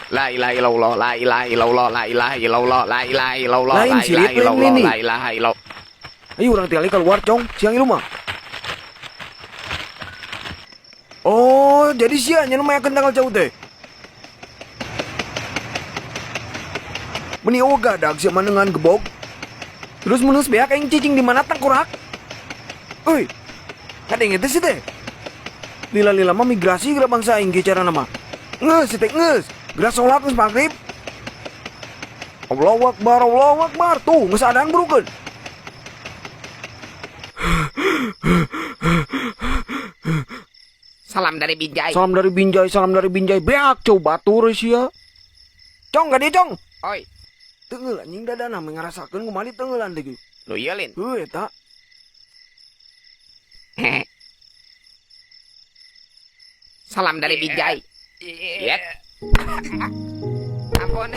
La ilaha illallah, la ilaha illallah, la ilaha illallah, la ilaha illallah, Lain la sirit, ilaha lain illallah, lini. la ilaha illallah. Ayo urang tinggal keluar, Cong. Siang ilu mah. Oh, jadi sia nya nu mayakeun tangkal cau teh. Meni eueuh gadag sia manengan gebog. Terus mun geus beak aing cicing di mana tangkurak? Euy. Kadenge teh si teh. Lila-lila mah migrasi geura bangsa aing ge carana mah. Geus si teh geus. Geura salat geus maghrib. Allahu Akbar, Allahu Akbar. Tuh, geus adan burukeun. Salam dari Binjai. Salam dari Binjai, salam dari Binjai. Beak cau batur sia. Cong, ka dieu, Cong. Oi, Teunggeul anjing dadana mah ngarasakeun kumaha diteungeulan teh kieu. Nu ieu lin. Heuh eta. Salam dari Binjai. Yet. Ampun.